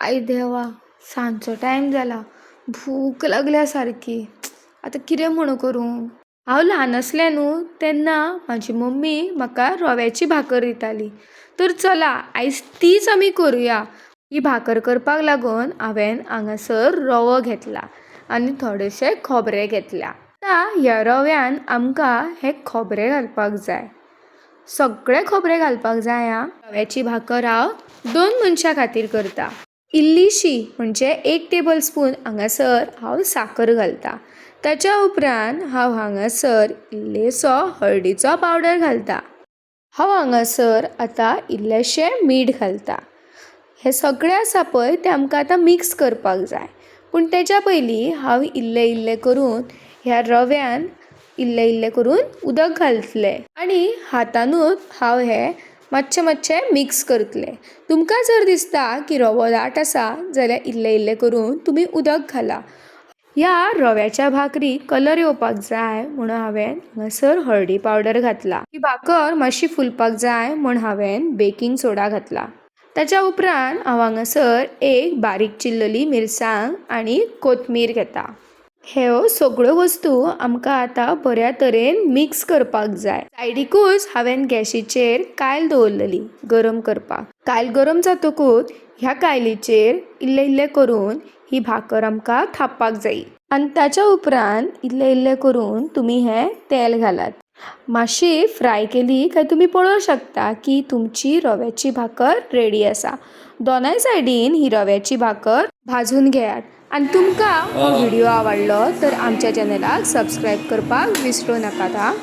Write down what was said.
आई देवा, सांजचो टायम जाला, भूक लागल्या सारकी. आतां कितें म्हणून करूं? हांव ल्हान आसलें न्हू तेन्ना म्हाजी मम्मी म्हाका रव्याची भाकर दिताली. तर चला, आयज तीच आमी करुया. ही भाकर करपाक लागून हांवें हांगासर रवो घेतला आनी थोडेशें खोबरें घेतल्या. आतां ह्या रव्यान आमकां हें खोबरें घालपाक जाय. सगळें खोबरें घालपाक जाय आं. रव्याची भाकर हांव 2 मनशां खातीर करता. इल्लीशी म्हणजे 1 टेबल स्पून हांगासर हांव साकर घालता. ताच्या उपरांत हांव हांगासर इल्लेसो हळदीचो पावडर घालता. हांव हांगासर आतां इल्लेशें मीठ घालता. हें सगळें आसा पळय तें आमकां आतां मिक्स करपाक जाय. पूण तेच्या पयलीं हांव इल्लें इल्लें करून ह्या रव्यान इल्लें इल्लें करून उदक घालतलें आनी हातानूच हांव हें मातशें मातशें मिक्स करतलें. तुमकां जर दिसता की रवो दाट आसा जाल्यार इल्लें इल्लें करून तुमी उदक घाला. ह्या रव्याच्या भाकरीक कलर येवपाक जाय म्हणून हांवें हांगासर हळदी पावडर घातला. ही भाकर मातशी फुलपाक जाय म्हूण हांवें बेकिंग सोडा घातला. ताच्या उपरांत हांव हांगासर एक बारीक चिरलेली मिरसांग आनी कोथमीर घेता. ह्यो सगळ्यो वस्तू आमकां आतां बऱ्या तरेन मिक्स करपाक जाय. सायडीकूच हांवें गॅशीचेर कायल दवरलेली गरम करपाक. कायल गरम जातकूच ह्या कायलीचेर इल्लें इल्लें करून ही भाकर आमकां थापपाक जायी. आनी ताच्या उपरांत इल्लें इल्लें करून तुमी हें तेल घालात. मातशी फ्राय केली काय तुमी पळोवंक शकता की तुमची रव्याची भाकर रेडी आसा. दोनाय सायडीन ही रव्याची भाकर भाजून घेयात. आनी तुमकां हो व्हिडिओ आवडलो तर आमच्या चॅनलाक सबस्क्रायब करपाक विसरूं नाकात आं.